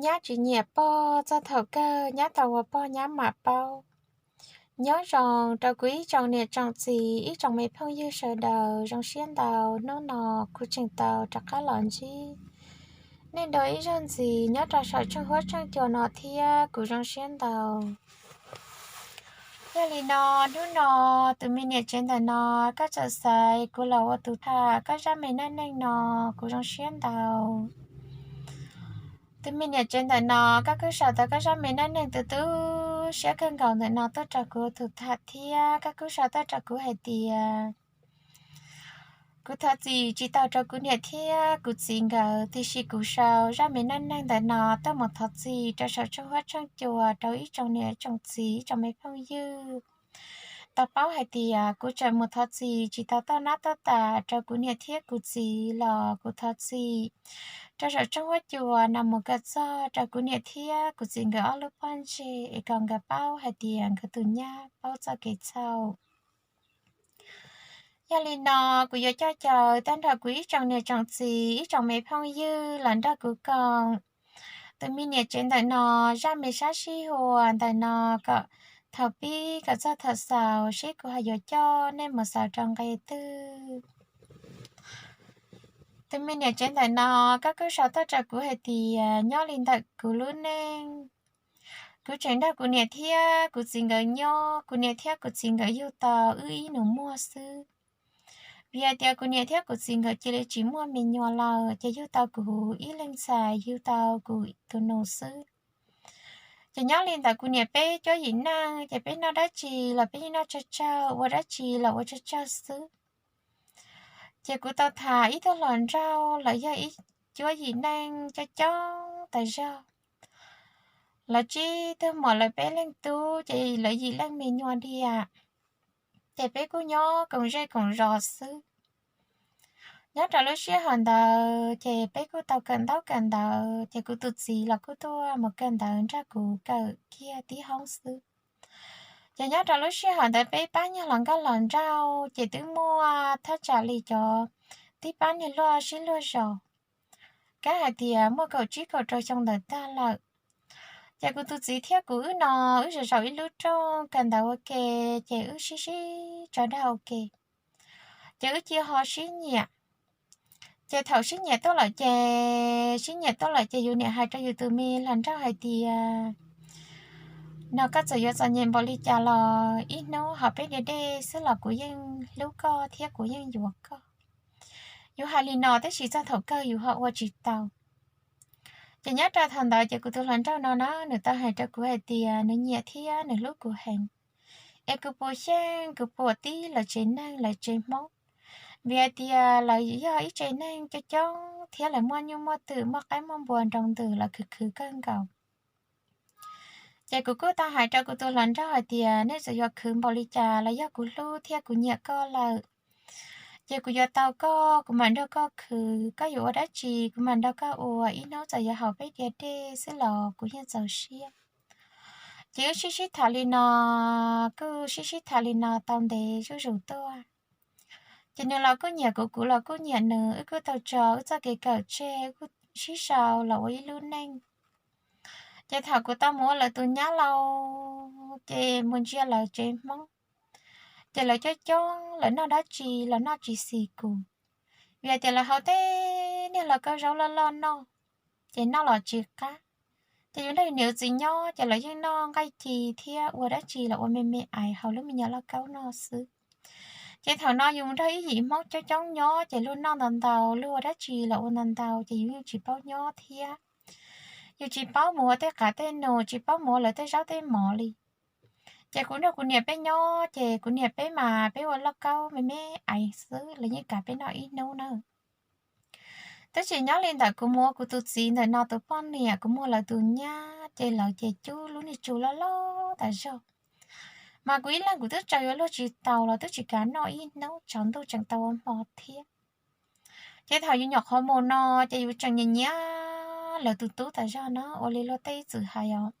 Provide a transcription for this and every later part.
Nyab tsis nyiam pog txog thaum kawg nyab tau ua pog nyab mam paub. Nyob zoo rau kuv ib tsoom niam tsoom txiv ib tsoom me phooj ywg sawv daws, zoo siab ntau hnub no kuv tseem tau rov qab los ntsib nej dua ib zaug ntxiv nyob rau saum tshooj huab tshooj cua no thiab kuv zoo siab ntau. Yog li no, hnub no tus me niam tsev ntawm no koj txawm xaiv kuv los ua tus tham koj zaj me neej neeg no, kuv zoo siab ntau. Tus me niam tsev ntawm no koj kuj sau tau koj zaj me neej neeg tu tu siab kawg nkaus ntawm no tuaj rau kuv ua tus tham thiab koj kuj sau tuaj rau kuv hais tias kuv thov txim tsis tau rau kuv niam thiab kuv txiv nkawd, tiam sis kuv sau zaj me neej neeg ntawm no tuaj mus thov txim rau saum tshooj huab tshooj cua rau ib tsoom niam tsoom txiv ib tsoom me phooj ywg tau paub hais tias kuv tseem mus thov txim tsis tau toj nab toj tas rau kuv niam thiab kuv txiv los kuv thov txim rau saum tshooj huab cua no mus kom txog rau kuv niam thiab kuv txiv nkawd ob lub pob ntseg es kom nkawd paub hais tias nkawd tus nyab paub txoj kev txhaum. Yog li no, kuv yuav coj caw tag nrho kuv ib tsoom niam tsoom txiv ib tsoom me phooj ywg los nrog kuv koom tus me niam tsev ntawm no zaj me sab sij huam ntawm no kom thaum pib kom txog thaum xaus seb kuv ho yuav coj nej mus xaus rau nqe twg. Tus me niam tsev ntawm no koj kuj sau tuaj rau kuv hais tias nyob li ntawm kuv lub neej, kuv tseem nrog kuv niam thiab kuv txiv nkawd nyob, kuv niam thiab kuv txiv nkawd yug tau wb ib nus muag xwb. Vim hais tias kuv niam thiab kuv txiv nkawd cia li tsis muaj me nyuam lawm ces yug tau kuv ib leeg ntxhais, yug tau kuv tus nus xwb. Ces nyob li ntawd kuv niam peb cuab yim neej ces peb noj dab tsi los peb yeej noj tsawg tsawg, ua dab tsi los ua tsawg tsawg xwb. Ces kuv tau tham ib tug hluas nraug, lawv yog ib cuab yim neej coob coob tas zog. Lawv tsib tug muam lawv peb leeg tub ces lawv yim leej me nyuam diam. Ces peb kuj nyob koom zej koom zos xwb. Nyob rau lub sij hawm ntawd ces peb kuj tau kawm ntaub kawm ntawv, ces kuv tus txiv los kuj tuaj mus kawm ntawv nrog kuv kawm kiag tib hoob xwb. Ces nyob rau lub sij hawm ntawd peb pab nyuag hluas nkauj hluas nraug ces twb muaj thaj tsam li cov tib pab niag luag sib luag zos, kab hais tias muaj kaum tsib kaum rau xyoo ntawd tag lawm. Ces kuv tus txiv thiab kuv wb no wb zaum zaum ib lub rooj kawm ntawv ua ke, ces wb sib sib tso dag ua ke. Ces wb cia ho sib nyiam. Ces thaum sib nyiam tuaj lawm ces, sib nyiam tuaj lawm ces yus niam hais rau yus tus me hluas nraug hais tias, no koj txawm yuav txom nyem npaum li cas los ib hnub hauv peb diav dej xwb los kuv yeej hlub koj thiab kuv yeej yuav koj. Yus hais li no tab sis txog thaum kawg yus ho ua tsis tau. Ces nyob rau thaum ntawd ces kuv tus hluas nraug no na nws tau hais rau kuv hais tias nws nyiam thiab nws hlub kuv heev, es kuv puas xyeej kuv puas tib lawv tsev neeg lawv tsev Hmoob, vim hais tias lawv yog ib tsev neeg coob coob thiab lawv muaj nyuj muaj twm muaj qaib muaj npua nroo ntws lawv khwv khwv kawg nkaus. Ces kuv kuj tau hais rau kuv tus hluas nraug hais tias nej txawm yuav khwv npaum li cas los yog kuv hlub thiab kuv nyiam koj lawm, ces kuv yuav tau koj, kuv mam nrog koj khwv, koj yuav ua dab tsi kuv mam nrog koj ua, ib hnub txawm yuav hauv peb diav dej xwb los kuv yeej txaus siab. Ces wb sib sib tham li no, kuj sib sib tham li no tau ntev zuj zus tuaj. Ces nws los kuj nyiam kuv, kuv los kuj nyiam nws, wb kuj tau tso wb txoj kev kawm tseg, wb kuj sib sau los ua ib lub neej. Ces thaum kuv tau mus ua lawv tus nyab lauj, ces mus ntsia lawv tsev Hmoob, ces lawv coob coob lawv noj dab tsi los noj tsis xis kuv, vim hais tias lawv hau tej niag lauj kaub zaub loj loj noj, ces noj los tsis qab. Ces yus nrog yus niam yus txiv nyob ces lawv yeej noj nqaij ci thiab ua dab tsi los ua me me ais hauv lub me nyuam lauj kaub noj xwb. Ces thaum no yus nrog ib yim Hmoob coob coob nyob ces luag noj ntau ntau, luag ua dab tsi los ua ntau ntau ces yus yeej tsis paub nyob thiab. Yus tsis paub mus ua tej qav tej num, tsis paub mus ua lawv tej zaub tej mov li. Ces kuv nrog kuv niam peb nyob ces kuv niam peb mas peb ua lauj kaub me me ais xwb, lawv yeej kav peb noj ib hnub na. Tab sis nyob li ntawm kuv mus ua kuv tus txiv ntawm no tus poj niam, kuv mus ua lawv tus nyab ces lawv ces cub lub niag tsu loj loj tas zog. Mas kuv ib leeg kuv twb tsaws yuav luag tsis taus los twb tsis kav noj ib hnub, tsaus ntuj tseem tau ua hmo thiab. Ces thaum yus nyuam qhuav mus no ces yus tseem nyiam nyiam lawv tus tub tas zog na, ua li luag tej ib txwm hais os,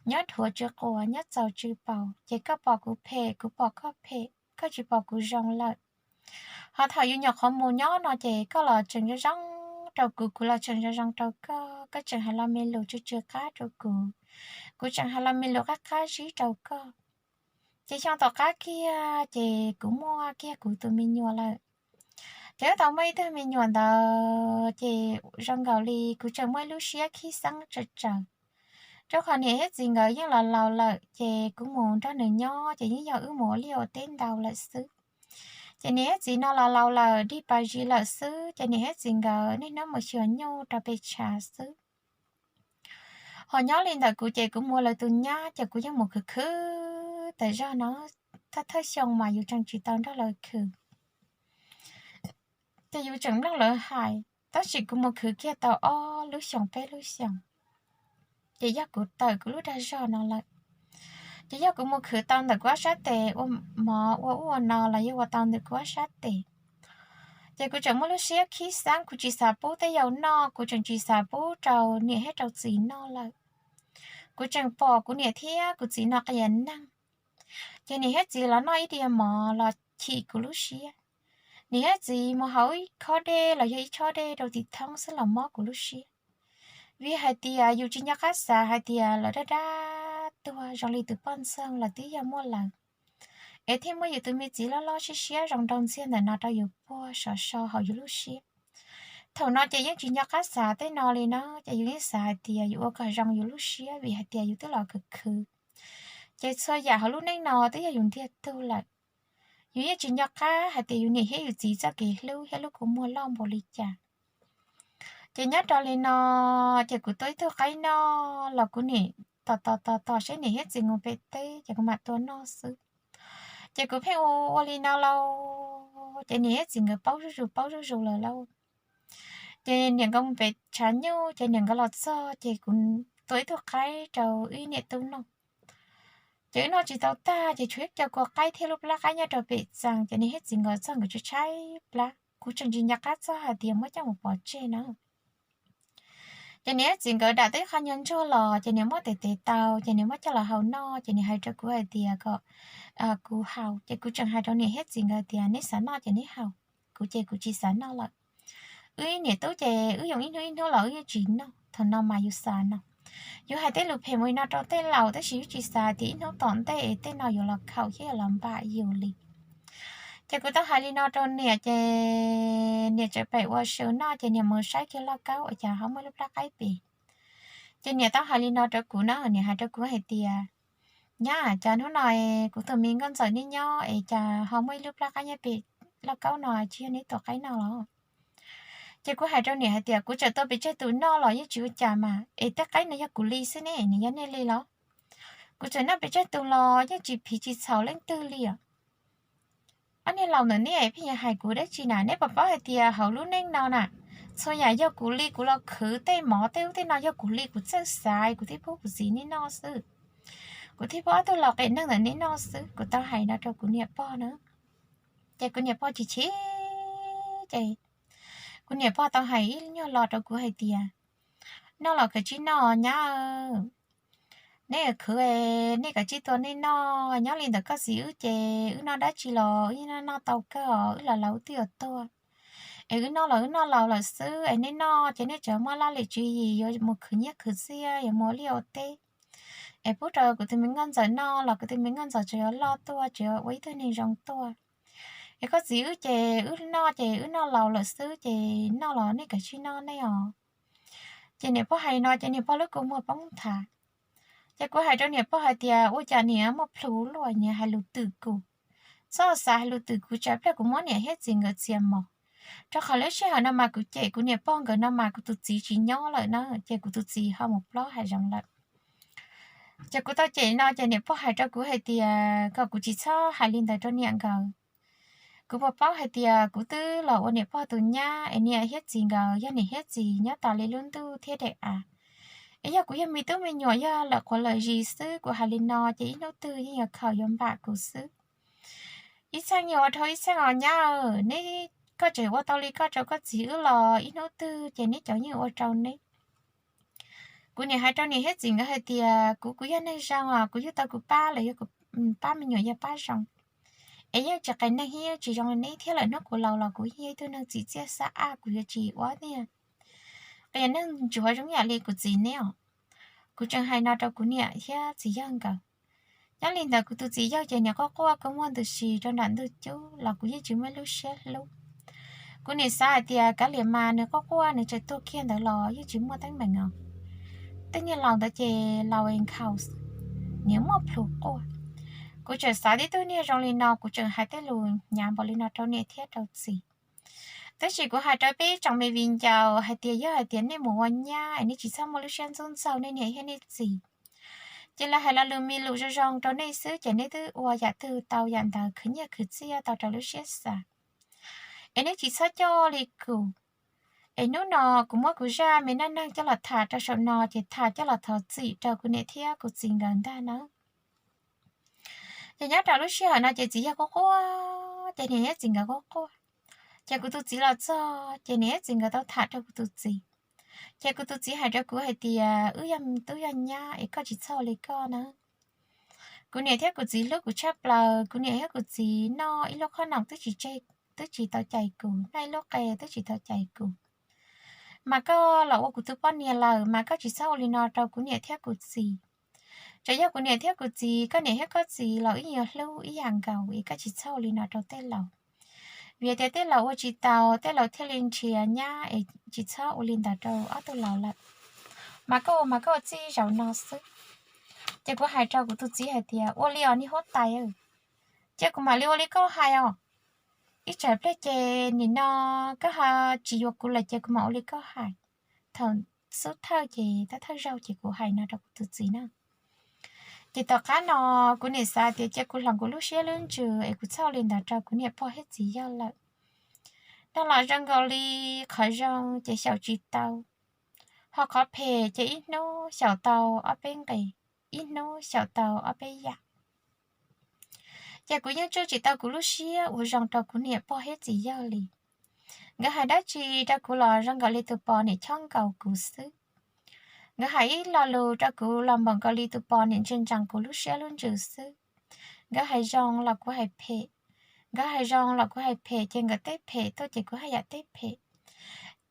nyob dhuav tsis quas, nyob txaus tsis paus, ces koj pom kuv phem, kuv pom koj phem, koj tsis pom kuv zoo lawm. Ho thaum yus nyuam qhuav mus nyob no ces koj los tseem zoo zoo rau kuv, kuv los tseem zoo zoo rau koj, koj tseem hais lo me lus tsw tsw qab rau kuv, kuv tseem hais lo me lus qab qab zib rau koj. Ces xyoo tom qab kiag ces kuv muaj kiag kuv tus me nyuam lawm. Ces wb tau muaj ib tug me nyuam ntawd ces zoo nkaus li kuv tseem muaj ib lub siab khib xeeb tsawv tsawv, rau qhov niam thiab txiv nkawd yeej los laus lawm, ces kuv mus nrog nws nyob ces yeej yog wb mus ua liaj ua teb ntau lawm xwb. Ces niam thiab txiv no los laus lawm dig pas zis lawm xwb, ces niam thiab txiv nkawd niaj hnub mus xyuas nyuj rau pem tshav xwb. Ho nyob li ntawm kuv ces kuv mus ua lawv tus nyab ces kuv yeej mus khwv khwv tas zog no, thawj thawj xyoo mas yus tseem tsis tau nrog lawv khwv. Ces yus tseem mloog lawv hais, tab sis kuv mus khwv kiag tau ob lub xyoos peb lub xyoos, ces yog kuv tawm kuv lub dag zog no lawm. Ces yog kuv mus khwv tau ntawm kuv ob sab tes ua mov ua ub ua no los yog ua tau ntawm kuv ob sab tes, ces kuv tseem muaj lub siab khib xeeb, kuv tsis xav pub tej yau noj, kuv tseem tsis xav pub rau niam thiab rau txiv noj lawm. Kuv tseem pom kuv niam thiab kuv txiv no qias neeg, ces niam thiab txiv los noj ib diav mov los chim kuv lub siab. Niam thiab txiv mus haus ib khob dej los yog ib chob dej rau tim thoob xwb los mob kuv lub siab. Vim hais tias yus tsis nco qab xav hais tias lawv dab dab tuag zoo li tus poj ntxoog los twb yog muaj lawv, es thiaj muaj yus tus me txiv loj loj siab siab zoo nraug ntxiag ntawm no rau yus puag sov so hauv yus lub siab. Thaum no ces yeej tsis nco qab xav tej no li na, ces yus yeej xav hais tias yus ua kom zoo yus lub siab vim hais tias yus twb los khwv khwv, ces txhua yam hauv lub neej no twb yog yus ntiag tug lawm. Yus yeej tsis nco qab hais tias yus niam thiab yus txiv txoj kev hlub thiab lub kua muag loj npaum li cas. Ces nyob rau li no, ces kuv tua ib tug qaib noj los kuv niam tos tos tos tos seb niam thiab txiv mus pem teb ces kuv mam tua noj xwb. Ces kuv pheej ua ua li no lauj, ces niam thiab txiv nkawd paub zuj zus paub zuj zus lawm lauj. Ces niam nkawd mus pem tshav nyuj ces niam nkawd los txog ces kuv tua ib tug qaib rau wb niam tub noj. Ces wb noj tsis tau tag ces tshuav ib co kua qaib thiab lub plab qaib nyob rau pem txee, ces niam thiab txiv nkawd txog nkawd tshaib tshaib plab, kuv tseem tsis nco qab txog hais tias muab coj mus pov tseg na. Ces niam thiab txiv nkawd dam tau ib qho nyuag ntsuag los ces niam muab tes tes tau ces niam muab coj los hau noj ces niam hais rau kuv hais tias kom kuv haus, ces kuv tseem hais rau niam thiab txiv nkawd tias neb xav noj ces neb haus, kuv ces kuv tsis xav noj lawm. Wb niam tub ces wb yoo ib hnub ib hnub los wb yeej tsis noj, thaum no mas yus xav no, yus hais tej lus phem mus li no rau tej laus tab sis yus tsis xav tias ib hnub tom ntej es tej no yuav los khaum thiab yuav los npam yus li. Ces kuv tau hais li no rau niam ces niam tseem pem ua su noj ces niam mus saib kiag lauj kaub ua cas ho muaj lub plab qaib pem. Ces niam tau hais li no rau kuv na, niam hais rau kuv hais tias, nyab, cas hnub no kuv tus me nkauj ntxawm neb nyob es cas ho muaj ib lub plab qaib nyob pem lauj kaub no, tsis yog neb tua qaib noj los? Ces kuv hais rau niam hais tias kuv txawm tua pes tsawg tus noj los yeej tsis ua cas mas, es tej qaib no yog kuv li xwb ne, nws yog nej li los? Kuv txawm noj pes tsawg tus los yeej tsis phiv tsis txhaum leej twg li os. Ob niag laus ntawm neb pheej yuav hais kuv dab tsi na, neb puas paub hais tias hauv lub neej no na, txhua yam yog kuv li, kuv los khwv tej mov tej ub tej no yog kuv li, kuv txawj xav kuv thiaj pub kuv txiv neb noj xwb, kuv thiaj pub ob tug laus qias neeg ntawm neb noj xwb. Kuv tau hais no rau kuv niam pog na. Ces kuv niam pog chim chim, ces kuv niam pog tau hais ib nyuag lo rau kuv hais tias, noj los kav tsij noj nyab, neb khwv, nej kav tsij tua nej noj, nyob li ntawm koj txiv wb ces wb noj dab tsi los wb yeej noj tau kawg os, wb los laus wb twb yuav tuag. Es wb noj los wb noj laus lawm xwb, es nej noj ces nej tseem muaj laj lim tswv yim yuav mus khwv nyiaj khwv txiaj, yuav mus ua liaj ua teb, es pub rau kuv tus me nkauj ntxawm noj los kuv tus me nkauj ntxawm tseem yuav loj tuaj, tseem yuav ua ib tug neeg zoo tuaj. Es koj txiv wb ces wb noj ces wb noj laus lawm xwb, ces noj los nej kav tsij noj nej os. Ces niam pog hais no ces niam pog lub kua muag poob nthav. Ces kuv hais rau niam pog hais tias, ua cas niam muaj plhus luaj, niam hais lus twm kuv. Txhob xav hais lus twm kuv, tsam pliag kuv muab niam thiab txiv nkawd txias mos. Rau qhov lub sij hawm no mas kuv cem kuv niam pog nkawd no mas kuv tus txiv tsis nyob lawm na, ces kuv tus txiv ho mus plob hav zoov lawm. Ces kuv tau cem no ces niam pog hais rau kuv hais tias kom kuv tsis txhob hais li ntawd rau niam nkawd. Kuv puas paub hais tias kuv twb los ua niam pog tus nyab es niam thiab txiv nkawd yog niam thiab txiv nyob tas li lub ntuj thiab daim av. Es yog kuv yog me tub me nyuam yog lawm quav lawm zis xwb, kuv hais li no ces ib hnub twg yeej yuav khaum yuav npam kuv xwb. Ib txheej yeej ua rau ib txheej os nyab, neb, koj tseem ua tau li koj rau koj txiv wb los ib hnub twg ces neb cov yeej ua rau neb. Kuv niam hais rau niam thiab txiv nkawd hais tias kuv, kuv yog neeg zoo os, kuv yug tau kuv pab los yog kuv pab me nyuam yog pab zoo, es yeej tsis qias neeg thiab yeej tsis zoo li neb thiab, lawm hnub kuv laus los kuv yeej yog ib tug neeg txim txiaj xab ab, kuv yuav tsis ua tiag. yog neeg ntsuav zoo yam li kuv txiv ne os. Kuv tseem hais no rau kuv niam thiab txiv yawg nkawd. Nyob li ntawd kuv tus txiv yawg ces niam quaj quaj kua muag ntws si rau nram ntug cub los kuv yeej tsis muaj lub siab hlub. Kuv niam xav hais tias kav liam mas nws quaj quaj nws tseem tuag kiag ntawd los yeej tsis muaj teeb meem os. Tej niag laus ntawd ces laus nkhaus, nyias muaj plhus quaj. Kuv tseem xav tib tug niag zoo li no, kuv tseem hais tej lus hnyav npaum li no rau niam thiab rau txiv. Tab sis kuv hais rau peb tsoom me viv ncaus hais tias yog hais tias nej mus ua nyab es nej tsis txhob muaj lub siab ntxub ntxaug nej niam thiab nej txiv, ces lawv hais lo lus me lus zoo zoo rau nej xwb ces nej twb ua yam twg tau yam ntawd, khwv nyiaj khwv txiaj tau raws lub siab xav. Es nej tsis txhob coj li kuv. Es hnub no kuv muab kuv zaj me neej neeg coj los tham rau saum no ces tham coj los thov txim rau kuv niam thiab kuv txiv nkawd ntag na. Ces nyob rau lub sij hawm no ces txiv yawg quaj quaj, ces niam thiab txiv nkawd quaj quaj. Ces kuv tus txiv los txog ces niam thiab txiv nkawd tau tham rau kuv tus txiv. Ces kuv tus txiv hais rau kuv hais tias wb yog tub yog nyab es koj tsis txhob ua li koj na. Kuv niam thiab kuv txiv hlub kuv tshaj plaws, kuv niam thiab kuv txiv noj ib lub khob noom twb tsis tseg, twb tsis tau cais kuv, noj ib lub qe twb tsis tau cais kuv. Mas koj los ua kuv tus poj niam lawm mas koj tsis txhob ua li no rau kuv niam thiab kuv txiv. Txawm yog kuv niam thiab kuv txiv, koj niam thiab koj txiv los wb yuav hlub ib yam nkaus es koj tsis txhob ua li no rau tej laus. Vim tias tej laus ua tsis tau, tej laus thiaj li nrhiav nyab es tsis txhob ua li ntawd rau ob tug laus lawm. Mas koj ua mas koj ua txij zaum no xwb. Ces kuv hais rau kuv tus txiv hais tias ua li os niag huab tais, ces kuv mam li ua li koj hais os. Ib tsam pliag ces nim no koj ho tsis yuav kuv lawm ces kuv mam ua li koj hais. Thaum xub thawj ces thawj zaug ces kuv hais no rau kuv tus txiv na. Ces tom qab no kuv niam xav tias cia kuv hloov kuv lub siab lub ntsws es kuv txhob ua li ntawd rau kuv niam pog thiab txiv yawg lawm. Noj los zoo nkaus li qhov zoo ces xyaum tsis tau, ho qhov phem ces ib hnub xyaum tau ob peb nqe, ib hnub xyaum tau ob peb yam. Ces kuv yeej tsuj tsis tau kuv lub siab ua zoo rau kuv niam pog thiab txiv yawg li. Nkawd hais dab tsi rau kuv los zoo nkaus li tus pos niam chob nkaus kuv xwb. Nkawd hais ib lo lus rau kuv los npaum nkaus li tus pos niam ntsia ntsees kuv lub siab lub ntsws xwb. Nkawd hais zoo los kuv hais phem, nkawd hais zoo los kuv hais phem, ces nkawd teb phem tuaj ces kuv haj yam teb phem.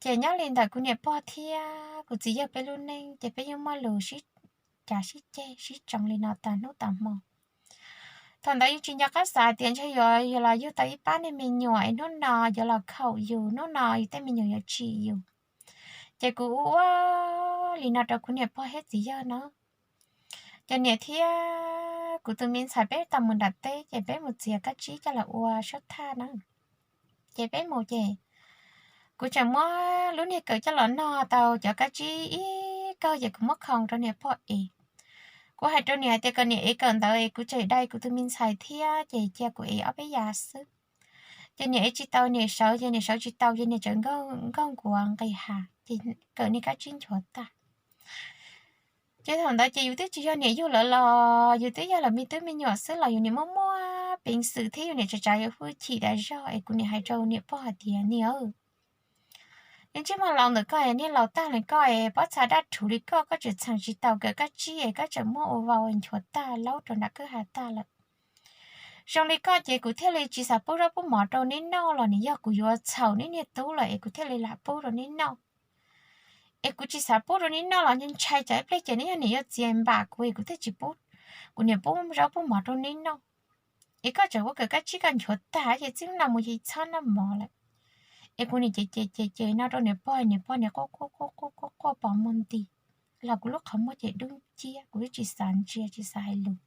Ces nyob li ntawm kuv niam pog thiab kuv txiv yawg peb lub neej ces peb yeej muaj lus sib cav sib ceg sib tsoov li no tas hnub tas hmo. Thaum ntawd yus tsis nco qab xav tias ntshe yuav los yug tau ib pab niag me nyuam es hnub no yuav los khaum yus, hnub no yus tej me nyuam yuav tsim yus. Ces kuv ua ua li no rau kuv niam pog thiab txiv yawg no. Ces niam thiab kuv tus me ntxhais peb tau mus nram teb ces peb mus txiav kab tsib coj los ua suab thaj na. Ces peb mus ces kuv tseem muab lub niag kawm coj los nog tau cov kab tsib ib kaug ces kuv muab khoo rau niam pog ev. Kuv hais rau niam hais tias kom niam ev kawm ntawd es kuv tseem dai kuv tus me ntxhais thiab ces cia kuv ev ob peb yav xwb. Ces niam ev tsis tau, niam sawv ces niam sawv tsis tau ces niam tseem nkaug nkuav nqis hav ces kawm niag kab tsib nchuav tag. Ces thaum ntawd ces yus twb tsis yog niam yug lawv los yus twb yog lawv me tub me nyuam xwb los yus niam muaj muaj peev xwm thiab yus niam tsav tsav yus hwj chim tas zog es kuv niam hais rau niam pog hais tias niam, niag ntsej muag laus ntawm koj niag laus tag li koj es pob txha daj rhuv li koj, koj tseem txheem tsis tau kawm kab tsib es koj tseem muab ua vau nchuav tag laub rau nram kwj ha tag lawm. Zoo li koj ces kuv thiaj li tsis xav pub zaub pub mov rau neb noj los nim yog kuv yuav txhaum neb niag tub lawm es kuv thiaj li lam pub rau neb noj. Es kuv tsis xav pub rau neb noj los ntshai tsam ib pliag ces neb yog niam yuav txiav npam kuv es kuv thiaj tsis pub kuv niam pub zaub pub mov rau neb noj. Es koj tseem ua kawm kab tsib koj nchuav tag ces txij no mus ces txhob noj mov lawm. Es kuv niam ces ces ces ces no rau niam pog, niam pog niam quaj quaj quaj quaj quaj quaj pos muag nti los kuv lub qhov muag ces dub nciab, kuv twb tsis xav ntsia tsis xav hais lus.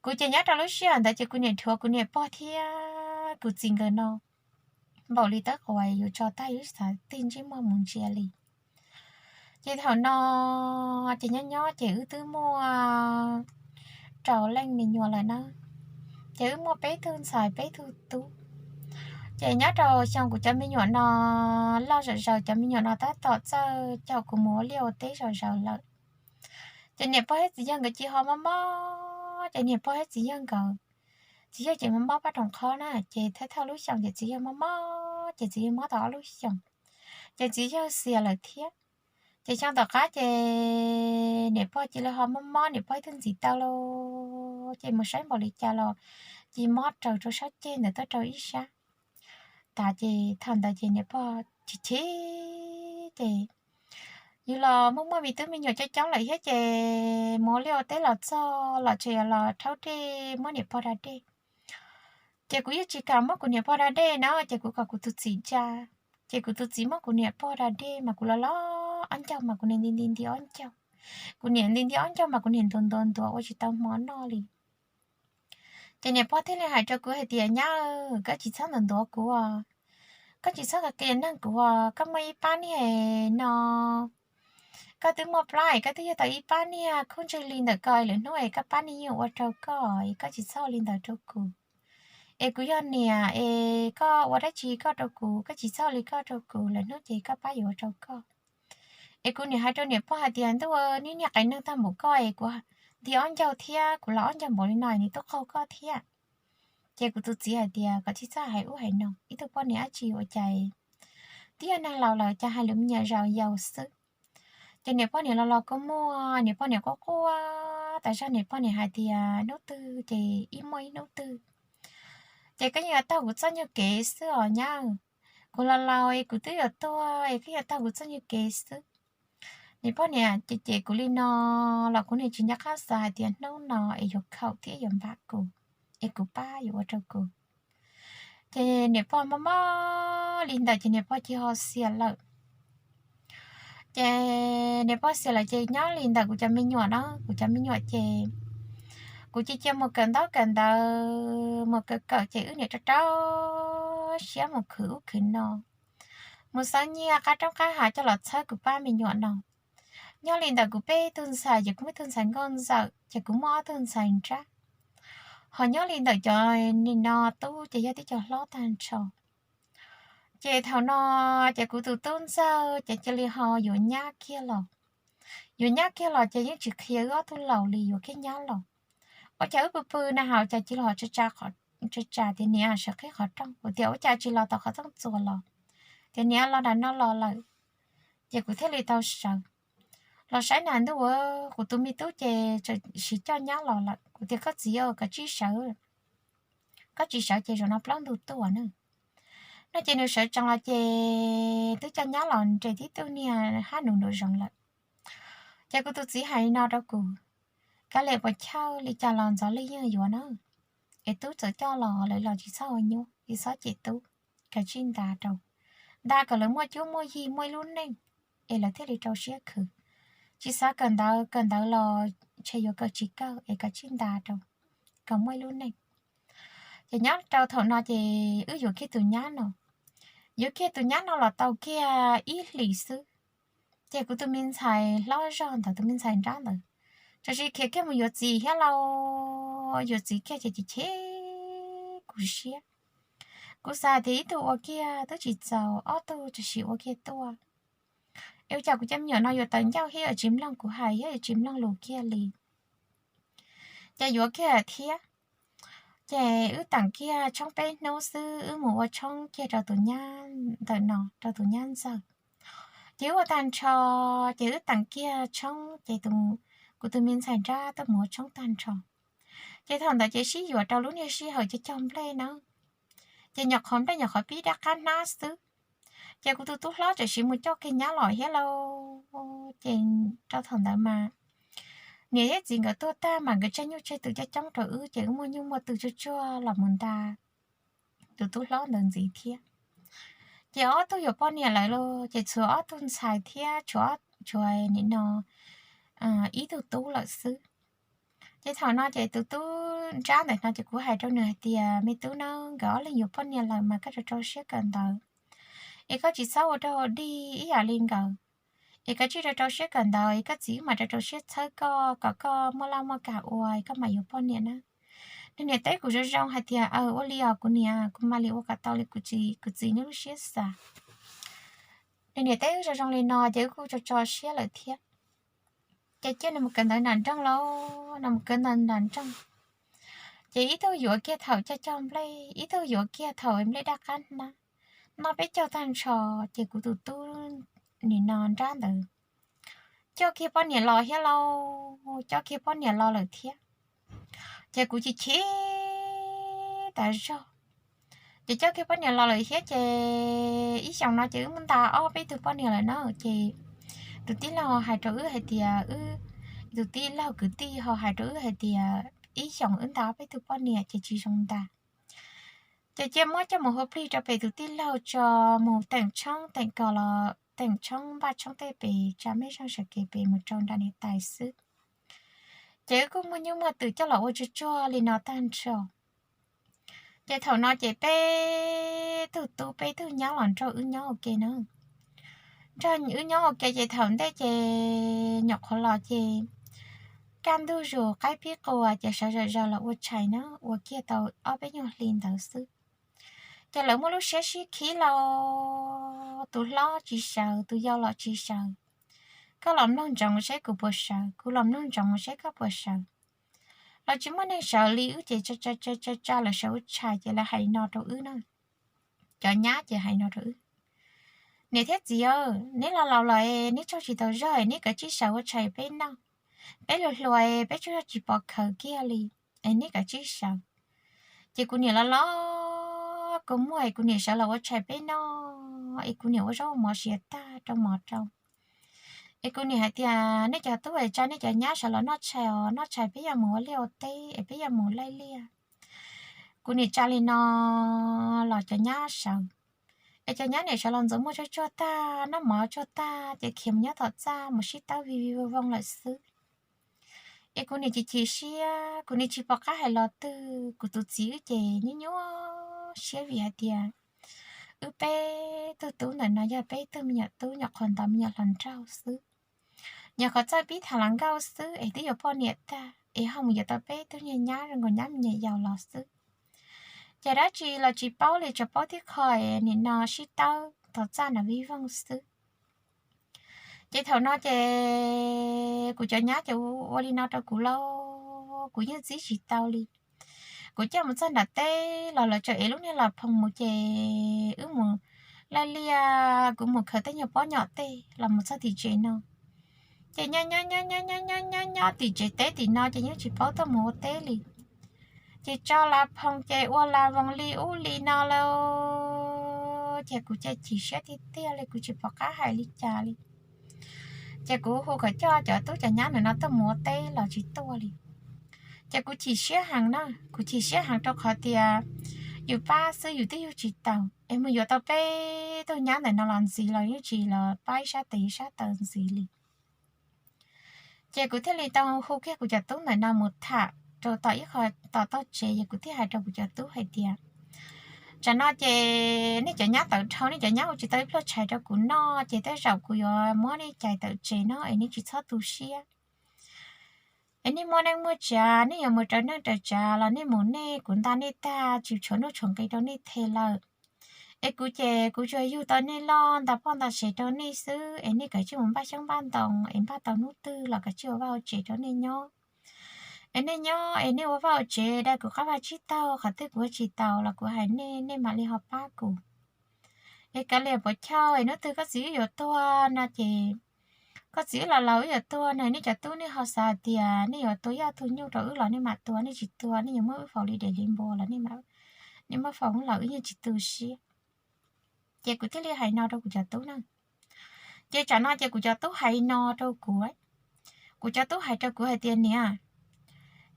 Kuv ces nyob rau lub sij hawm ntawd ces kuv niam dhuav kuv niam pog thiab kuv txiv nkawd no npaum li tab quas yuav tso tag, yus xav tig ntsej muag mus ntsia li. Ces thaum no ces nyob nyob ces wb twb muaj rau leej me nyuam lawm na. Ces wb muaj peb tug ntxhais peb tug tub. Ces nyob rau xyoo kuv cov me nyuam no loj zom zaws, cov me nyuam no tab tom txawj caum kuv mus ua liaj ua teb zom zaws lawm. Ces niam pog thiab txiv yawg nkawd cia ho mob mob, ces niam pog thiab txiv yawg nkawd, txiv yawg ces mob mob paj room qhob na, ces thawj thawj lub xyoos ces txiv yawg mob mob, ces txiv yawg mob tau ob lub xyoos, ces txiv yawg xiam lawm thiab. Ces xyoo tom qab ces niam pog cia li ho mob mob, niam pog ib tug ntxiv tau los ces mus saib npaum li cas los cia mob raws rau sab ceg ntawd tuaj rau ib sab. Tas ces thaum ntawd ces niam pog chim chim ces yus los muaj muaj me tub me nyuam coob coob lawm thiab ces mus ua liaj ua teb los txog los tseem yuav los rhaub dej muab niam pog da dej. Ces kuv yeej tsis kam muab kuv niam pog da dej na, ces kuv kom kuv tus txiv da. Ces kuv tus txiv muab kuv niam pog da dej mas kuv los los ob ncaug mas kuv niam nti nti nti ob ncaug. Kuv niam nti nti ob ncaug mas kuv niam ntuav ntuav ntuav ua tsis tau hmo noj li. Ces niam pog thiaj li hais rau kuv hais tias, Nyab, koj tsis txhob ntuav ntuav kuv os, koj tsis txhob qias qias neeg kuv os, koj muaj ib pab niag no, koj twb muaj plab es koj twb yog tau ib pab niag khub ntswg li ntawm ko, lwm hnub es koj pab niag yeej ua rau koj es koj tsis txhob ua li ntawd rau kuv. Es kuv yog niam es koj ua dab tsi koj rau kuv, koj tsis txhob ua li koj rau kuv, lwm hnub ces koj pab yuav ua rau koj. Es kuv niam hais rau niam pog hais tias, Ntuj, neb niag qias neeg tag npaum koj es kuv nti ob ncaug thiab kuv los ob ncaug npaum li no es nws tuaj qaug koj thiab. Ces kuv tus txiv hais tias, Koj tsis txhob hais ub hais no, ib tug poj niam dab tsi ua cas, twb yog neeg laus lawm cas hais lus me nyuam yaus xwb. Ces niam pog niam los los kua muag, niam pog niam quaj quaj tas zog, niam pog niam hais tias, Hnub twg ces ib muaj ib hnub twg, ces koj yeej yuav taug kuv txoj nyuag kev xwb os nyab. Kuv los laus es kuv twb yuav tuag es koj yuav taug kuv txoj nyuag kev xwb. Niam pog niam cem cem kuv li no los kuv niam tsis nco qab xav hais tias hnub no es yuav khaum thiab yuav npam kuv, es kuv pab yuav ua rau kuv. Ces niam pog mob mob li ntawd ces niam pog cia ho xiam lawm. Ces niam pog xiam lawm ces nyob li ntawm kuv cov me nyuam na, kuv cov me nyuam ces kuv cia cia mus kawm ntaub kawm ntawv, mus kawm kawm ces wb niam rau rau siab mus khwv ub khwv no, mus xav nyiaj qab roob qab hav coj los txhawb kuv pab me nyuam no. Nyob li ntawm kuv peb tug ntxhais ces kuv muaj ib tug ntxhais nkauj ntxawm ces kuv muaj ob tug ntxhais nrab. Ho nyob li ntawm cov nim no tub ces yog tib co hlob tag nrho. Ces thaum no ces kuv tus tub ntxawg ces cia li ho yuav nyab kiag los. Yuav nyab kiag los ces yeej tsis qhia wb ob tug laus li, yuav kiag nyab los. Ua cas wb pw pw na has cas cia li ho tsa tsa tias niam sawv qhib qhov rooj, kuv tias ua cas tsis los tom qhov rooj txuas los, tias niam los nram no los lawm. Ces kuv thiaj li tau sawv los saib na ntuj, kuv tus me tub ces tseem siv coj nyab los lawm. Kuv tias koj txiv, koj tsis sawv, koj tsis sawv ces zaum no plaub ntug tuaj na. No ces nws sawv tsees los ces twb coj nyab los nres tib tug niag hab nus nraum zoov lawm. Ces kuv tus txiv hais li no rau kuv, Kav liam puas chawj, li cas los ntxov li yeej yuav na. Es tub txawm coj los lawv los tsis txhob ua nyuaj, tsis txhob cem tub, kav tsij nta rau, nta kom lawv muaj cuab muaj yig muaj ib lub neej, es lawv thiaj li rau siab khwv. Tsis xav kawm ntawv, kawm ntawv los ntshe yuav kawm tsis kawg, es kav tsij nta rau kom muaj ib lub neej. Ces nyob rau thaum no ces wb yuav kiag tus nyab no. Yuav kiag tus nyab no los tau kiag ib hlis xwb, ces kuv tus me ntxhais hlob zog ntawd, tus me ntxhais nrab ntawd, txawm sis khiav kiag mus yuav txiv thiab lauj. Yuav txiv kiag ces chim chim kuv siab. Kuv xav tias ib tug ua kiag twb tsis txaus, ob tug txawm sis ua kiag tuaj. Es ua cas kuv cov me nyuam no yuav tawv ncauj thiab yuav tsis mloog kuv hais thiab yuav tsis mloog lus kiag li. Ces yuav kiag thiab. Ces wb teem kiag tshoob peb hnub xwb wb mus ua tshoob kiag rau tus nyab ntawm no, rau tus nyab ntxawg. Ces wb ua tag nrho, ces wb teem kiag tshoob ces kuv tus me ntxhais nrab tuaj mus ua tshoob tag nrho. Ces thaum ntawd ces sib yuav rau lub niag sij hawm cog cog nplej na. Ces nyuam qhuav nplej nyuam qhuav pib dab qab hnab xwb. Ces kuv tus tub hlob txawm sis mus coj kiag nyab los thiab lauj. Ces rau thaum ntawd mas niam thiab txiv nkawd tuag tag mas nkawd tseg nyuj tseg twm coob coob rau wb, ces wb muaj nyuj muaj twm tsuag tsuag los mus nta tus tub hlob ntawd ntxiv thiab. Ces ob tug yuav poj niam lawm lauj, ces tshuav ob tug ntxhais thiab, tshuav nim no ib tug tub lawm xwb. Ces thaum no ces tus tub nrab ntawm no ces kuv hais rau nws hais tias, Me tub na, nkawd ob leeg yuav poj niam lawm mas koj rau rau siab kawm ntawv, es koj tsis txhob ua rau dig ib yam li nkawd, es koj tsij rau rau siab kawm ntawv, es koj txiv wb mam rau rau siab txhawb koj kom koj muaj laj muaj kam ua, es koj mam yuav poj niam na. Nws niam teb kuv zoo zoo hais tias, Aw, ua li os kuv niam, kuv mam li ua kom tau li kuv txiv, kuv txiv nws lub siab xav. Nws niam teb wb zoo zoo li no ces wb kuj tso tso siab lawm thiab. Ces cia nws mus kawm ntawv nram nroog lauj, nws mus kawm ntawv nram nroog. Ces ib tug yuav kiag thaum cog cog nplej, ib tug yuav kiag thaum nplej dab qab hnab. Noj peb caug tag nrho, ces kuv tus tub nim no nrab ntawd coj kiag poj niam los thiab lauj, coj kiag poj niam los lawm thiab. Ces kuv chim chim tas zog. Ces coj kiag poj niam los lawm thiab ces ib xyoos no ces wb muab nta ob peb tug poj niam lawm na, ces tus tij laug hais rau wb hais tias wb, tus tij laug kwv tij ho hais rau wb hais tias ib xyoos wb nta peb tug poj niam ces tsis zoo ntag. Ces cia muab coj mus hu plig rau pem tus tij laug tso, mus teem tshoob teem kos los teem tshoob npaj tshoob tej pem tsa mej zeej sawv kev pem mus rau nram niam tais xwb. Ces wb kuj muaj nyuj muaj twm coj los ua tsuag tsuag li no tag nrho. Ces thaum no ces peb tug tub peb tug nyab los nrog wb nyob ua ke na. Nrog wb nyob ua ke ces thaum ntej ces nyuam qhuav los ces kaj ntug zus qaib pib qua ces sawv zom zaws los ua tshais na, ua kiag tau ob peb nyuag hli ntawd xwb. Ces lawv muaj lub siab sib khib los, tus hlob tsis sawv, tus yau los tsis sawv. Koj los mloog ntsoov seb kuv puas sawv, kuv los mloog ntsoov seb koj puas sawv. Los tsis muaj neeg sawv li, wb ces tsa tsa tsa tsa lawv sawv ua tshais ces lawv hais no rau wb na. Cov nyab ces hais no rau wb, niam thiab txiv, neb los laus lawm, neb tsaug tsis tau zog, neb kav tsij sawv ua tshais peb noj. Peb hluas hluas, peb tsaug zog tsis pom khawv kiag li, es neb kav tsij sawv. Ces kuv niam los los kua muag es kuv niam sawv los ua tshais peb noj, es kuv niam ua zaub ua mov siav tag rau mov rau. Es kuv niam hais tias nej cov tub es tsa nej cov nyab sawv los noj tshais os, noj tshais peb yuav mus ua liaj ua teb es peb yuav mus laij liaj. Kuv niam tsa li no los cov nyab sawv. Es cov nyab niam sawv los ntxuav muag tsuag tsuag tag, noj mov tsuag tag ces khiav mus nyob tom txaj mus sib tawb vij vij voog voog lawm xwb. Es kuv niam chim chim siab, kuv niam tsis pom qab hais los twg, kuv tus txiv wb ces nyuaj nyuaj siab vim hais tias wb peb tug tub ntawm no yog peb tug me nyuam tub nyuam qhuav ntov me nyuam hluas nraug xwb. Nyuam qhuav txawj pib tham hluas nkauj xwb es twb yuav poj niam tag es ho mus yuav tau peb tug niag nyab zoo nkaus nyab me nyuam yaus los xwb. Ces dab tsi los tsis paub li, tsuas paub tib qho es nim no sib tawb tom txaj nram vij voog xwb. Ces thaum no ces kuv cov nyab ces ua li no rau kuv lauj, kuv yeej txib tsis tau li. Kuv coj mus txog nram teb los lawv tseem ev lub niag las phoos mus ces wb mus laij liaj, kuv mus khaws tej nyuag pob nyom tej los mus txog tim tsev no. Ces nyob nyob nyob nyob nyob nyob nyob tim tsev teb tim no ces yeej tsis paub tuaj mus ua teb li. Ces tso las phoos ces ua las voos li ub li no lauj, ces kuv ces chim siab tiag tiag li, kuv tsis pom qab hais li cas li. Ces kuv hu kom coj cov tub cov nyab ntawm no tuaj mus ua teb los tsis tuaj li. Ces kuv chim siab heev na, kuv chim siab heev rau qhov tias yus pab xwb yus twb yug tsis taus, es mus yuav tau peb tug nyab ntawm no los ntxiv los yeej tsis los pab ib sab tes ib sab taw ntxiv li. Ces kuv thiaj li tau hu kiag kuv cov tub ntawm no mus tham rau tom ib qho tom toj tsev, ces kuv thiaj hais rau kuv cov tub hais tias, tsam no ces nej cov nyab tawm dhau, nej cov nyab ua tsis tau ib pluag tshais rau kuv noj, ces tej zaum kuv yuav muab nej cais tawm tsev no es nej tsis txhob tu siab. Es nej muaj neej muaj tsav, nej yuav mus raws neej raws tsav los nej mus nej, kuv nta nej tag tsis tshuav nuj tshuav nqi rau nej the lawm. Es kuv ces kuv tsuas yug tau nej loj, nta poj nta sev rau nej xwb, es nej kav tsij mus npaj xyoob npaj ntoo es npaj tau hnub twg los kav tsij ua vaj ua tsev rau nej nyob. Es nej nyob es nej ua vaj ua tsev dai kuv qab vaj tsib taug, qhov twg kuv ua tsis taus los kuv hais nej, nej mam li ho pab kuv. Es kav liam puas chawj, es hnub twg koj txiv wb yuav tuag no ces, koj txiv wb los laus wb yuav tuag no, nej cov tub nej ho xav hais tias nej yuav tua ib tug nyuj rau wb los nej mam tua, nej tsis tua, nej yuav muab wb faus li daim li npua los nej muab faus los wb yeej tsis tu siab. Ces kuv thiaj li hais no rau kuv cov tub na. Ces tsam no ces kuv cov tub hais no rau kuv, kuv cov tub hais rau kuv hais tias, niam,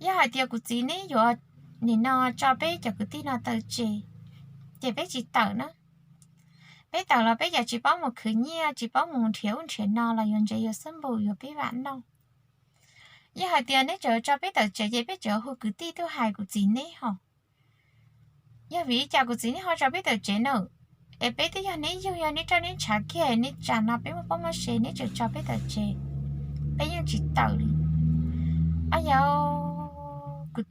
yog hais tias kuv txiv neb yuav nim no tso peb cov kwv tij no tawm tsev, ces peb tsis tawm na. Peb tawm los peb cas tsis paub mus khwv nyiaj, tsis paub mus nrhiav ub nrhiav no los yuav ntsev yuav xab npum yuav peb vam noj. Yog hais tias neb tseem tso peb tawm tsev ces peb tseem hu kwv tij tuaj hais kuv txiv neb hos. Yog vim li cas kuv txiv neb ho tso peb tawm tsev na? Es peb twb yog neb yug, yog neb roj neb ntshav kiag, neb tsam no peb muaj poj muaj sev neb tseem tso peb tawm tsev, peb yeej tsis tawm li. Ab yau, kuv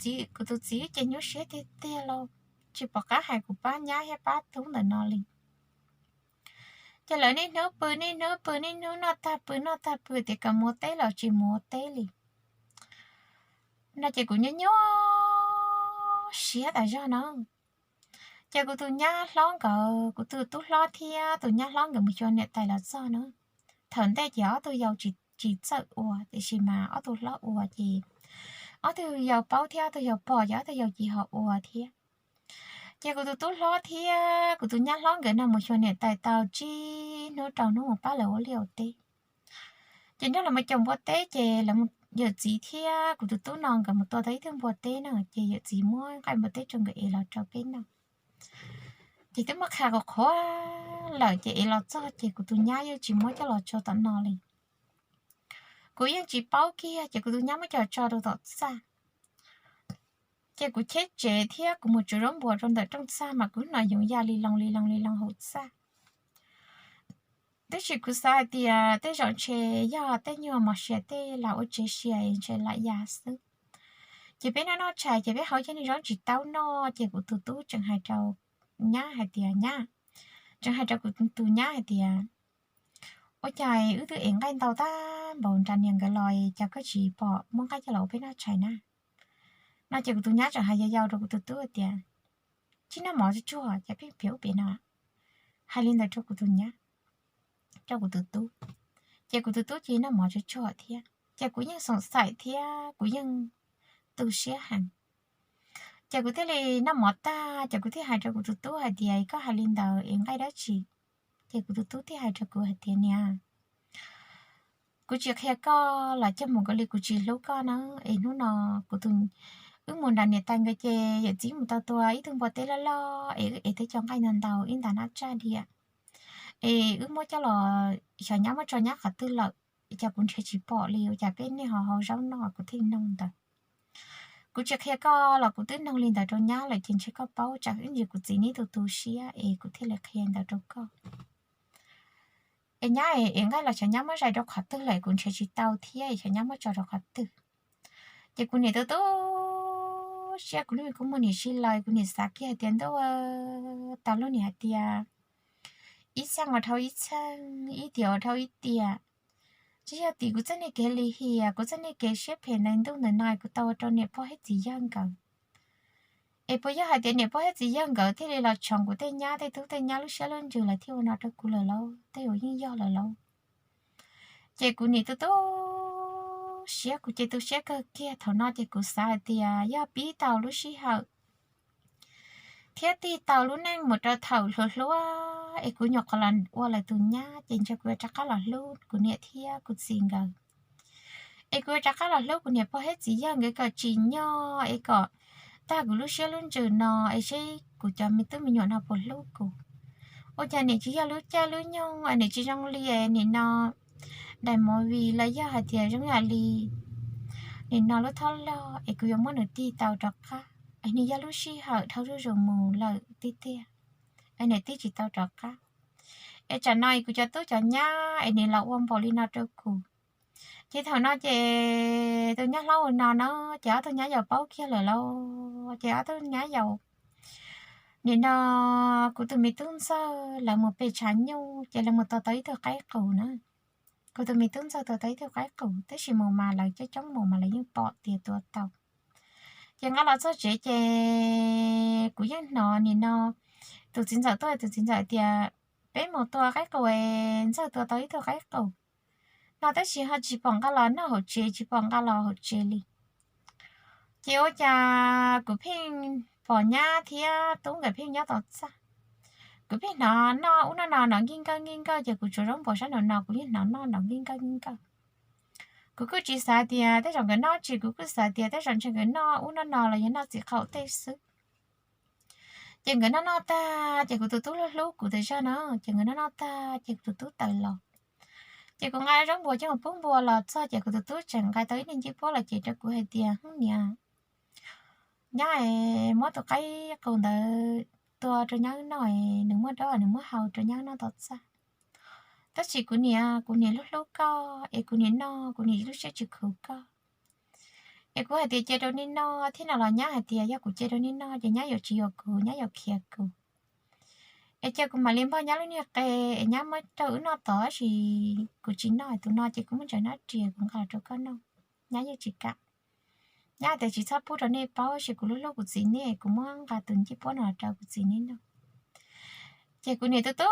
tus txiv ces nyuaj siab tiag tiag lauj, tsis pom qab hais kuv pab nyab thiab pab tub ntawm no li. Ces lawv niaj hnub pw niaj hnub pw niaj hnub noj tag pw noj tag pw tias kom mus ua teb los tsis mus ua teb li. No ces kuv nyuaj nyuaj siab tas zog no. Ces kuv tus nyab hlob nkawd, kuv tus tub hlob thiab tus nyab hlob nkawd mus xyuas niam tais los txog na. Thaum ntej ces ob tug yau tsis txawj ua, tiam sis mas ob tug hlob ua ces ob tug yau paub thiab ob tug yau pom ces ob tug yau cia ho ua thiab. Ces kuv tus tub hlob thiab kuv tus nyab hlob nkawd no mus xyuas niam tais tau tsib hnub rau hnub mus pab lawv ua liaj ua teb. Ces nrog lawv mus caum npua teb ces lawv, yawm txiv thiab kuv tus tub no nkawd mus tua tau ib tug npua teb na, ces yawm txiv muab nqaij npua teb rau nkawd ev los rau peb noj. Ces twb muab qhia qhuav qhuav lawm ces ev los txog ces kuv tus nyab yeej tsis muab coj los tso tom no li. Kuv yeej tsis paub kiag ces kuv tus nyab muab coj tso rau tom txaj. Ces kuv cheb tsev thiab kuv mus tsuav zaub npuas rau ntawm rooj txaj mas kuv hnov yoov ya li loo li loo li loo hauv txaj. Tab sis kuv xav hais tias tej zaum ntshe yog tej nyuag mos sia tej lam ua tsev sia ntshe lam ya xwb. Ces peb noj noj tshais ces peb hauv cov niag zaub ntsis taub noj ces kuv tus tub tseem hais rau nyab hais tias, nyab, tseem hais rau kuv tus nyab hais tias, ua cas wb twb ev nqaij ntau tag npaum nram niam nkawd los cas koj tsis pom muab nqaij coj los ua peb noj tshais na? No ces kuv tus nyab tseem hais yau yau rau kuv tus tub tias, tsis noj mov tsuag tsuag ces pheej piav ub piav no. Hais li ntawd rau kuv tus nyab, rau kuv tus tub, ces kuv tus tub cia li noj mov tsuag tsuag thiab ces kuv yeej xoom xaim thiab kuv yeej tu siab heev. Ces kuv thiaj li noj mov tag ces kuv thiaj hais rau kuv tus tub hais tias, koj hais li ntawd es nqaij dab tsi? Ces kuv tus tub thiaj hais rau kuv hais tias, niam, kuv tsis qhia koj los coj mus nkaus li, kuv tsis hlub koj na. Es hnub no kuv tus, wb mus nram niam tais nkawd ces yawm txiv mus tau tua ib tug npua teb loj loj es wb ev tau cov nqaij ntau ntau ib ntas nab tsaj diam, es wb muab coj los, xyov nyab muab tso nyab qhov twg lawm, cas kuv nrhiav tsis pom li, ua cas peb niaj ho hau zaub noj kuv thiaj noog ntawd. Kuv tsis qhia koj los kuv twb noog li ntawd rau nyab lawm ces ntshe koj paub, tsam ib ntsis kuv txiv neb tu tu siab es kuv thiaj li qhia ntawd rau koj. Es nyab es nqaij los xyov nyab muab zais rau qhov twg lawm kuv nrhiav tsis tau thiab es xyov nyab muab tso rau qhov twg. Ces kuv niam tu tu siab, kuv lub me kua muag niam si lawm, kuv niam xav kiag hais tias ntuj, tas lub niam hais tias ib txheej ua dhau ib txheej, ib tiam ua dhau ib tiam. Tsis yog tim kuv txoj niag kev lim hiam, kuv txoj niag kev siab phem ntawm ntuj ntawm no kuv tau ua rau niam pog thiab txiv yawg nkawd. Es puas yog hais tias niam pog thiab txiv yawg nkawd thiaj li los tshoov kuv tej nyab tej tub tej nyab lub siab lub ntsws lawv thiaj ua no rau kuv lawm lauj, tej zaum yeej yog lawm lauj. Ces kuv niam tu tu siab, kuv ces tu siab kawg kiag. Thaum no ces kuv xav hais tias yog pib tau lub sij hawm thiab tig tau lub neej mus rau thaum hluas hluas es kuv nyuam qhuav los ua lawv tus nyab ces ntshe kuv yuav rov qab los hlub kuv niam thiab kuv txiv nkawd. Es kuv yuav rov qab los hlub kuv niam pog thiab txiv yawg nkawd kom tsim nyog es kom tag kuv lub siab lub ntsws no es seb kuv cov me tub me nyuam no puas hlub kuv. Ua cas niam tsis yog lub caij lub nyoog, niam tsis zoo li nim no daim movie los yog hais tias zoo yam li nim no lub thoj log es kuv yuav muab nws tig tau rov qab, es nws yog lub sij hawm dhau zuj zus mus lawm tiag tiag, es nws tig tsis tau rov qab. Es tsam no es kuv cov tub cov nyab es nws los ua npaum li no rau kuv. Ces thaum no ces tus nyab hlob ua no na, ces ob tug nyab yaus paub kiag lawm lauj. Ces ob tug nyab yaus, nim no kuv tus me tub ntxawg lawv mus pem tshav nyuj ces lawv mus tua tau ib tug qaib qus na. Kuv tus me tub ntxawg tua tau ib tug qaib qus, tab sis mus mas lawv coob coob mus mas lawv yeej pom tias tua tau. Ces nqa los txog tsev ces kuv yeej hnov nim no tus txiv ntxawm tuaj, tus txiv ntxawm tias, peb mus tua qaib qus, ntxawg tua tau ib tug qaib qus no, tab sis ho tsis pom nqa los noj hauv tsev, tsis pom nqa los hauv tsev li. Ces ua cas kuv pheej pom nyab thiab tub nkawd pheej nyob tom txaj. Kuv pheej hnov noj ub noj no nrov nkij nkawj nkij nkawj, ces kuv tsuav zaub npuas sab nraum no kuv yeej hnov noj nrov nkij nkawj nkij nkawj. Kuv kuj tsis xav tias tej zaum nkawd noj tsis, kuv kuj xav tias tej zaum ntshe nkawd noj ub noj no los yog noj txiv qaum tej xwb. Ces nkawd noj noj tag ces kuv tus tub hlub hlub kuv tas zog na, ces nkawd noj noj tag ces kuv tus tub tawm los. Ces kuv nqa zaub npuas coj mus pub npua los txog ces kuv tus tub tseem nqa tau ib niag ncej puab los ces rau kuv hais tias, niam, nyab es muab tus qaib qus ntawd tua rau nyab wb noj, nws muaj dob nws muab hau rau nyab wb noj tom txaj. Tab sis kuv niam, kuv niam hlub hlub koj es kuv niam noj kuv niam lub siab tsis khuv koj. Es kuv hais tias cia rau nej noj thiab no los nyab hais tias yog kuv cia rau nej noj ces nyab yuav tsis yuav kuv, nyab yuav khiav kuv. Es cia kuv mam li npog nyab lub niag qe es nyab muab rau wb noj tod, tab sis kuv tsis noj, tus no ces kuv muab ntsaws nab rias kuv nqa los rau koj noj. Nyab yeej tsis kam. Nyab tias tsis txhob pub rau nej paub, tab sis kuv hlub hlub kuv txiv nej, kuv muab nqa tus ncej puab no los rau kuv txiv nej noj. Ces kuv niam tu tu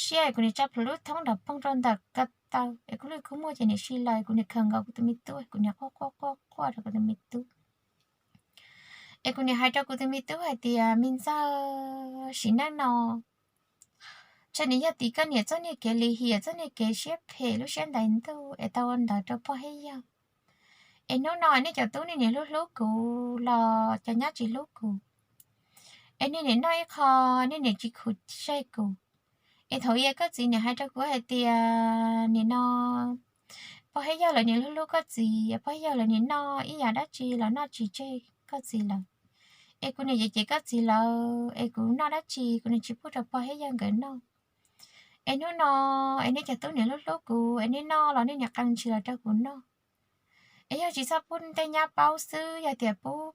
siab es kuv niam tsa plhuav lub thoob nrog poob rau ntawm ko taw es kuv lub kua muag ces niam si lawm, kuv niam khaws nkaus kuv tus me tub, kuv niam quaj quaj quaj quaj rau kuv tus me tub. Es kuv niam hais rau kuv tus me tub hais tias, me ntxawg, sim neej no Ntshe nws yog tim koj niam txoj niag kev lim hiam, txoj niag kev siab phem, lub siab ntais ntuj es tau ua ntawd rau pog thiab yawg. Es hnub no nej cov tub nej niam hlub hlub kuv los cov nyab tsis hlub kuv, es nej niam noj ib qho, nej niam tsis khuv tseg kuv. Es thaum ub koj txiv niam hais rau kuv hais tias nim no pog thiab yawg lawv niam hlub hlub koj txiv, pog thiab yawg lawv niam noj ib yam dab tsi los noj tsis tseg koj txiv lawv. Es kuv niam cem cem koj txiv lawv, es kuv noj dab tsi kuv niam tsis pub rau pog thiab yawg nkawd noj. Es hnub no es nej cov tub niam hlub hlub kuv, es nej noj los nej niam qee ntsis los rau kuv noj. Es yog tsis txhob pub tej nyab paub xwb, yog tias pub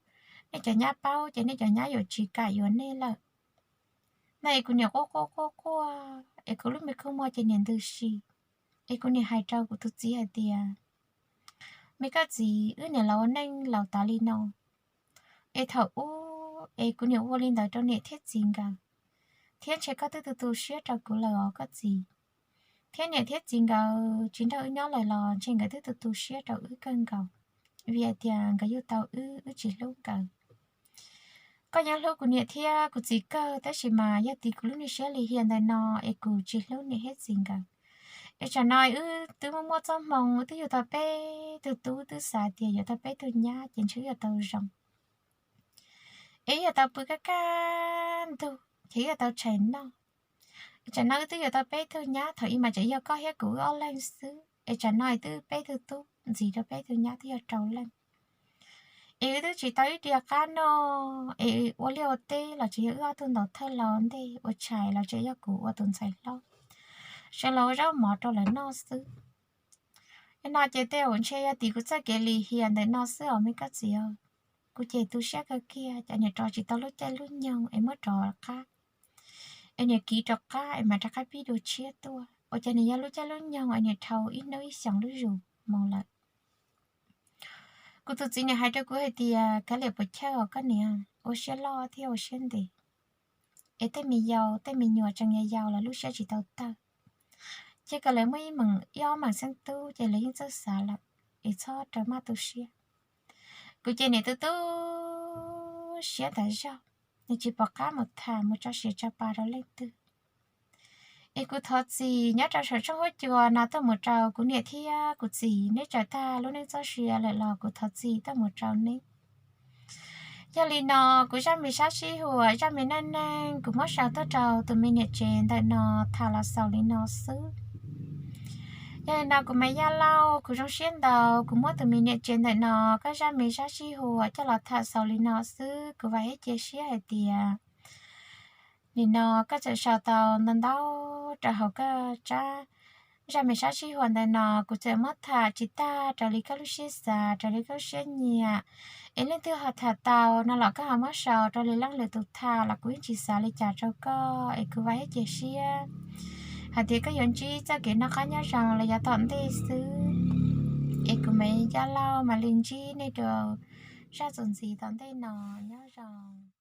nej cov nyab paub ces nej cov nyab yuav tsis kam yuav nej lawm. No es kuv niam quaj quaj quaj quaj, es kuv lub me kua muag ces niam ntws si. Es kuv niam hais rau kuv tus txiv hais tias, me koj txiv, wb niam laus ua neej laus tas li no, es thaum ub es kuv niam ua li ntawd rau niam thiab txiv nkawd, thiab ntshe koj twb tu tu siab rau kuv lawm os koj txiv. Thiab niam thiab txiv nkawd tsis nrog wb nyob lawm los ntshe nkawd twb tu tu siab rau wb kawg nkaus, vim hais tias nkawd yug tau wb, wb tsis hlub nkawd. Koj yeej hlub kuv niam thiab kuv txiv kawg, tab sis mas yog tim kuv lub niag siab lim hiam ntawm no es kuv tsis hlub niam thiab txiv nkawd. Es tsam no wb twb muaj muaj txoj hmoo, wb twb yug tau peb tug tub, twb xav tias yuav tau peb tug nyab ces ntshe wb yuav tau zoo, es wb yuav tau pw kaj kaj ntug, ces wb yuav tau tshais noj. Es tsam no wb twb yuav tau peb tug nyab, thaum ub mas tseem yog koj thiab kuv wb ob leeg xwb, es tsam no twb peb tug tub ntxiv rau peb tug nyab twb yog rau leej. Es wb twb tsis tau ib diav qab noj, es ua liaj ua teb los tseem yog wb ob tug ntaus thawj los ua ntej, ua tshais los tseem yog kuv ua tus ntxhais hlob, sawv los ua zaub mov rau lawv noj xwb. Yog no ces tej zaum ntshe yog tim kuv txoj kev lim hiam ntawm no xwb os me koj txiv. Kuv ces tu siab kawg kiag, cas niam rov tsis tau lub caij lub nyoog es muab rov qab, es niam kiv rov qab es mam rov qab pib dua tshiab tuaj, ua cas niam yog lub caij lub nyoog es niam dhau ib hnub ib xyoos lub zus mus lawm. Kuv tus txiv niam hais rau kuv hais tias, kav liam puas chawj os koj niam, ua siab loj thiab ua siab ntev. Es tej me yau tej me nyuam tseem yau yau los lub siab tsis tau tawg, ces kom lawv muaj ib meem ib ob meem xeeb tub ces lawv yeej txawj xav lawm, es txhob raws maj tu siab. Kuv ces niam tu tu siab tas zog, nws tsis pom qab mus tham mus tso siav tso pa rau leej twg. Es kuv thov txim nyob rau saum tshooj huab cua no tuaj mus rau kuv niam thiab kuv txiv, neb tsaws tag lub neej txoj sia lawm los kuv thov txim tuaj mus rau neb. Yog li no, kuv zaj me sab sij huam, zaj me neej neeg kuv muab sau tuaj rau tus me niam tsev ntawm no tham los xaus li no xwb. Yog li no kuv Maiv Yaj Lauj, kuv zoo siab ntau, kuv muab tus me niam tsev ntawm no koj zaj me sab sij huam coj los tham xaus li no xwb. Kuv vam thiab cia siab hais tias nim no koj txawm sau tau ntau ntau rau hauv koj tsab zaj me sab sij huam ntawm no, kuv txawm muab tham tsis tag raws li koj lub siab xav, raws li koj lub siab nyiam. Es leej twg ho tham tau no los koj ho muab sau rau li leej lwm tus tham los kuv yeej tsis xav li cas rau koj. Es kuv vam thiab cia siab hais tias koj yuav ntsib txoj kev noj qab nyob zoo los yav tom ntej xwb. Es kuv Maiv Yaj Lauj mam li ntsib nej rau zaj txuas ntxiv tom ntej no, nyob zoo.